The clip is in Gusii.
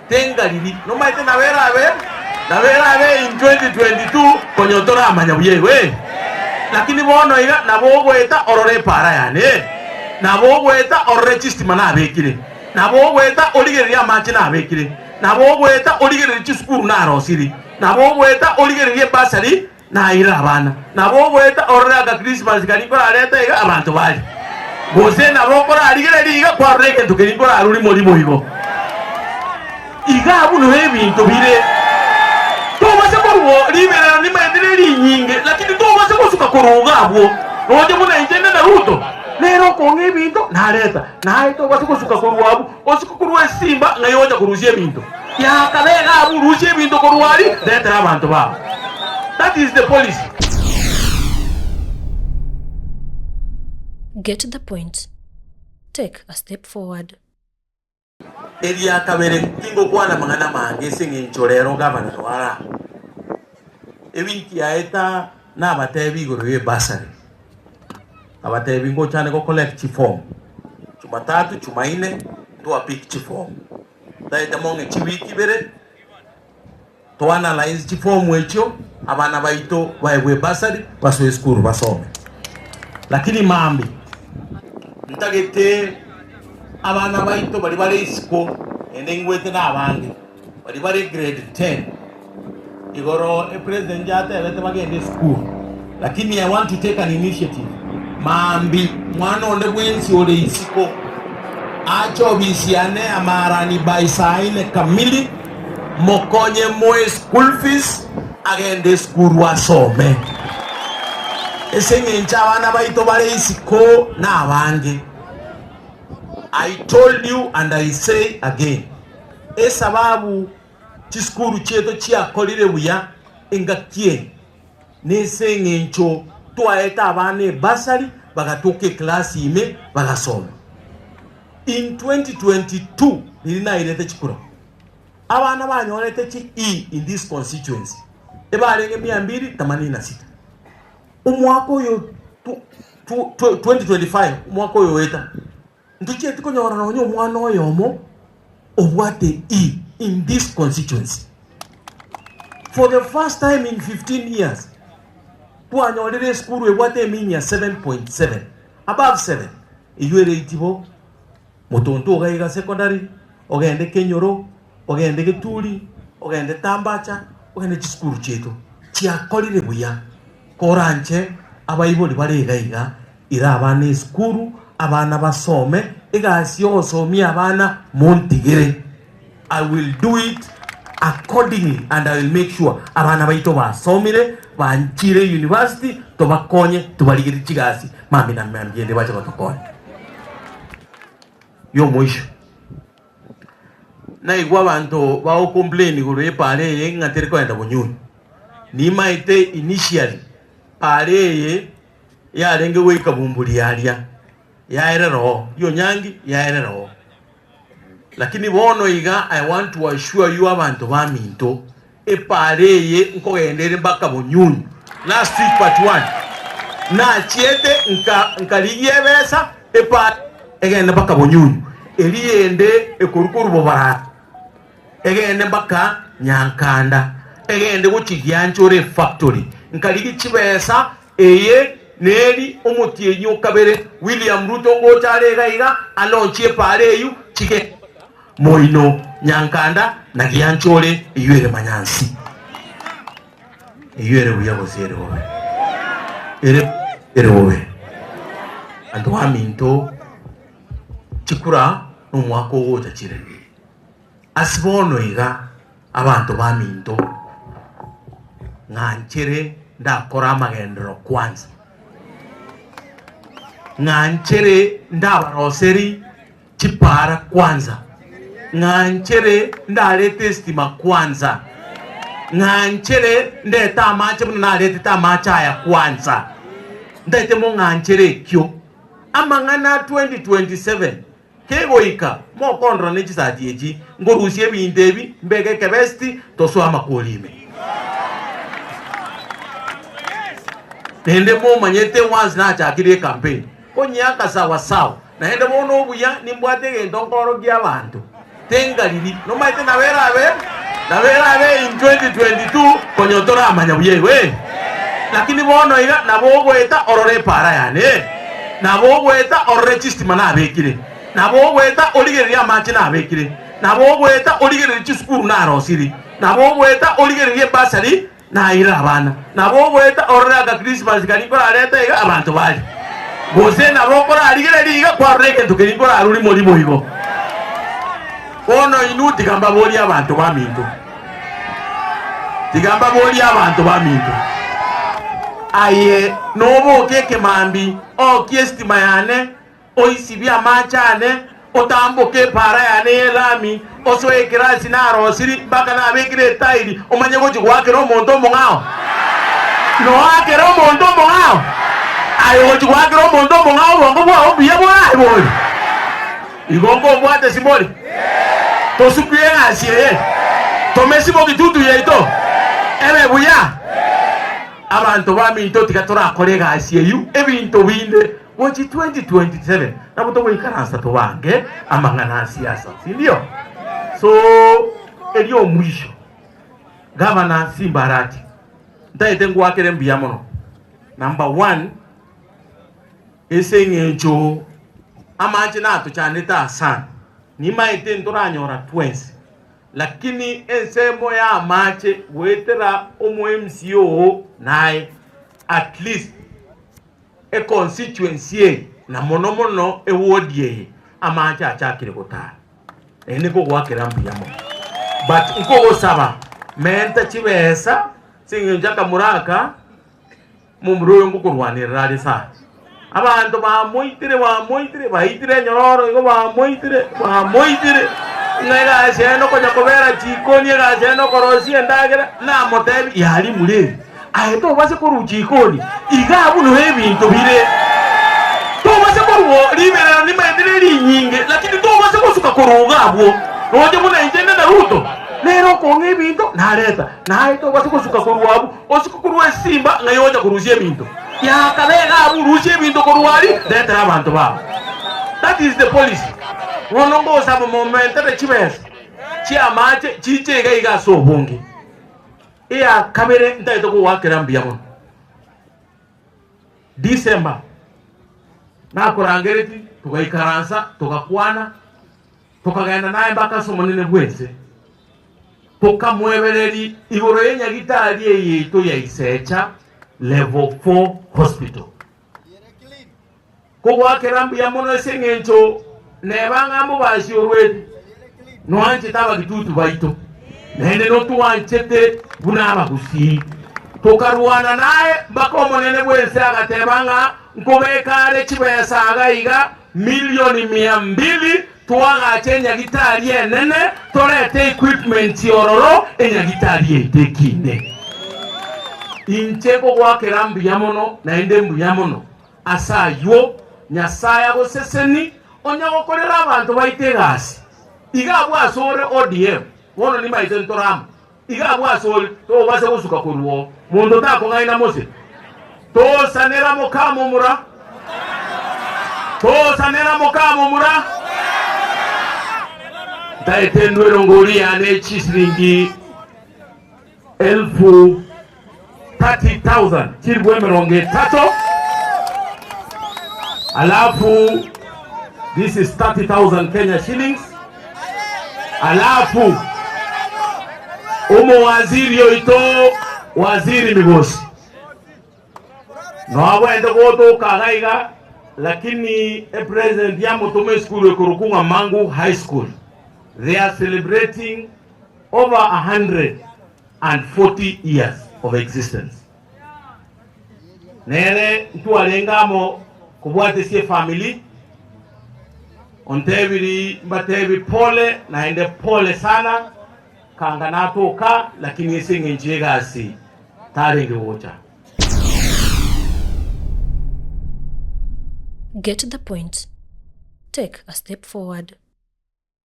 Tengariri, nomaete nabo erabe, nabo erabe in 2022 konya toramanya buya igo eh. Lakini bono iga nabo ogoeta orore epaara yane eh. Nabo ogoeta orore chistima nabekire. Nabo ogoeta origererie amache nabekire. Nabo ogoeta origererie chisukuru narosiri. Nabo ogoeta origererie ebasari Naire abana, nabo ogoeta orore aka Christmas karia nkorareta iga abanto baria. Gose nabo okorarigereria iga kwarora egento keria nkorarwa rimo rimo igo. Iga abwo noo ebinto bire. Tobasa korwa riberera nimaete ne rinyinge, lakini tobasa gosuka korwa iga abwo. Roche buna inche inde na Ruto, nere okong'a ebinto nareta. Naye tobasa gosuka korwa abwo, osuke korwa esimba ng'ai ogocha korusia ebinto. Yakaba iga abwo rusia ebinto korwa aria, retera abanto bao. That is the policy. Get the point. Take a step forward. Eria kabere, tingokwana amang'ana amange ase engencho rero gavana noyo are aa. Ewiki yaeta nabatebi igoro y'ebursary, nkabatebi ngochane go collect chiform, Jumatatu, Jumaine, ntwa pick chiform. Ntaete mong'e chiwiki ibere, to analyze chifomu echio, abana baito baegwe ebursary, basoe esukuru basome. Lakini mambia, ntagete abana baito baria bare isiko, naende ingwete na abange, baria bare grade ten, igoro epresident yatebete bagende esukuru, lakini I want to take an initiative, mambia mwana onde bwensi ore isiko, Ache obisi yane amaarani by saa ine kamili, mokonye moe school fees agende esukuru asome. Ase eng'encho abana baito bare isiko nabange. I told you and I say again, esababu chisukuru chiaito chiakorire buya engaki eye nese eng'encho twaete abana ebasari bagatoka eclass ime bagasoma. In 2022 riria nairete chikura, abana banyorete chi E in this constituency ebarenge mia mbili themanini na sita. Omwaka oyo 2025 omwaka oyo oeta, ntochieti konyora nonya omwana oyomo obwate E in this constituency. For the first time in 15 years, twanyorire esukuru ebwate emean ya 7.7, above 7. Eywo ere itibo, motonto iga iga secondary, ogende Kenyoro, ogende Geturi, ogende Tambacha, ogende chisukuru chiaito chiakorire buya. Koranche abaibori bare iga iga, ira abana esukuru, abana basome, egasi ya ogosomia abana montigere. I will do it accordingly and I will make sure abana baito basomire, banchire university, tobakonye, tobarigerie chigasi, mambia na mambia ende bache gotokonya. Yomoisho, naigwa abanto bago complain igoro y'epaara eye ng'a teri kogenda bonyunyu. Nimaete initially paara eye yarenge goika Bumbuli aria, yaerera oo, Rionyangi yaerera oo. Lakini bono iga I want to assure you abanto baminto, epaara eye nkogenda ere mpaka Bonyunyu. Last week but one, nachiete nka nkarigia ebesa epaara egende mpaka Bonyunyu, eria ende ekorwa korwa Bobarata egende mpaka Nyankanda, egende gochia Gianchore efactory. Nkarigia chibesa Eye neri omotienyi o kabere William Ruto ngocha are iga iga alonchie epaara eyio chige moino Nyankanda na Gianchore eyio ere manyansi. Eyio ere buya gose ere bobe? Ere ere bobe. Abanto baminto chikura nomwaka ogocha chire. Ase bono iga, abanto baminto, ng'anchere ndakore amagenderero kwanza, ng'anchere ndabaroseri chipaara kwanza, ng'anchere ndarete estima kwanza, ng'anchere ndete amache buna naretete amache aya kwanza. Ntaete mong'anchere ekio. Amang'ana a 2027. Kegoika mokondora ne chisati echi, nkorusia ebinto ebi, mbeke ekebesti, tosoe amakori ime. Naende momanyete once nachakire ecampaign, konyiaka sawa sawa, naende bono obuya nimbwate egento nkorokia abanto. Tengariri, nomaete nabo erabe, nabo erabe in 2022 konya toramanya buya igo eh. Lakini bono iga nabo ogoeta orore epaara yane eh. Nabo ogoeta orore chistima nabekire. Nabo ogoeta origererie amache nabekire. Nabo ogoeta origererie chisukuru narosiri. Nabo ogoeta origererie ebasari naeire abana. Nabo ogoeta orore aka Christmas karia nkorareta iga abanto baria. Gose nabo okorarigereria iga kwarora egento keria nkorarwa rimo rimo igo. Bono inwe tiga mbaborie abanto baminto, tiga mbaborie abanto baminto, aye noboke ekemambi ookie esitima yane, Oisibie amache ane, otamboke epaara yane y'elami, osoe ekerasi narosiri mpaka nabekire etairi, omanye gochia goakera omonto omong'ao? Noakere omonto omong'ao? Aye ogochia goakera omonto omong'ao obongo bwao mbuya bore aye bori? Igo nkobwate simori? Tosukwie egasi eye, tomesi bogitutu yaito ebe buya. Abanto baminto tiga torakore egasi eyio, ebinto binde Gochia 2027 nabo togoikaransa tobange amang'ana a siasa, sindio? So erio omwisho Gavana Simba Arati ntaete ngwakere mbuya mono number one ase eng'encho amache natochanete asana nimaete ntoranyora twensi lakini ensemo ya amache goetera omo MCA oo naye at least Econstituency eye na mono mono eward eye amache achakire gotara naende nkogoakera mbuya mono but nkogosaba menta chibesa ase eng'encho akamura aka momura oyo ngokorwanerera are sana. Abanto bamoitire bamoitire baitire enyororo igo bamoitire bamoitire ng'a egasi yaye nokonya kobera chikoni egasi yaye nokorosia endagera namotebi yari mureri. Aye tobase korwa chikoni, iga abwo noe ebinto bire. Tobase korwa riberera nimaete ne rinyinge, lakini tobase gosuka korwa iga abwo. Roche buna inche inde na Ruto, nere okong'a ebinto nareta, naye tobase gosuka korwa abwo, osuke korwa esimba ng'ai ogocha korusia ebinto. Yakaba iga abwo rusia ebinto korwa aria, retera abanto bao. That is the policy. Bono ngosaba momentere chibesa chi'amache chiche iga iga ase obonge. Eya kabere ntagete kogoakera mbuya mono. December nakorangereti togaikaransa togakwana tokagenda naye mpaka ase omonene bwense tokamwebereri igoro y'enyagitari eye yaito ya Isecha level 4 hospital. Kogoakera mbuya mono ase engencho neba ng'a mobasi orwete, noanchete abagitutu baito, naende notwanchete buna abagusii. Tokarwana naye mpaka omonene bw'ense agateba ng'a nkobeka are chibesa iga iga milioni mia mbili twagache enyagitari enene torete equipment ororo enyagitari yaito ekine. Inche nkogoakera mbuya mono naende mbuya mono. Ase ayio, Nyasae agoseseni, onye gokorera abanto baito egasi. Iga abwo asore ODM, bono nimaete ntore amo. Iga abwo asore, tobasa gosuka korwa oo. Monto takong'aina mose. Tosanera mokamomura. Tosanera mokamomura. Ntaete endwe erongori yane chisiringi Elfu 30,000 chilifu emerongo etato alafu this is 30,000 Kenya shillings alafu omowaziri oito waziri Migosi Nobwenerete gotoka iga iga, lakini epresident yamotoma esukuru ekorokwa ng'a Mangu High School. They are celebrating over 140 years of existence. Nere ntwarenge amo kobwatesia efamily, ontebiri mbatebi pole naende pole sana, kanga natoka lakini ase eng'encho y'egasi tarenge gocha. Get the point. Take a step forward.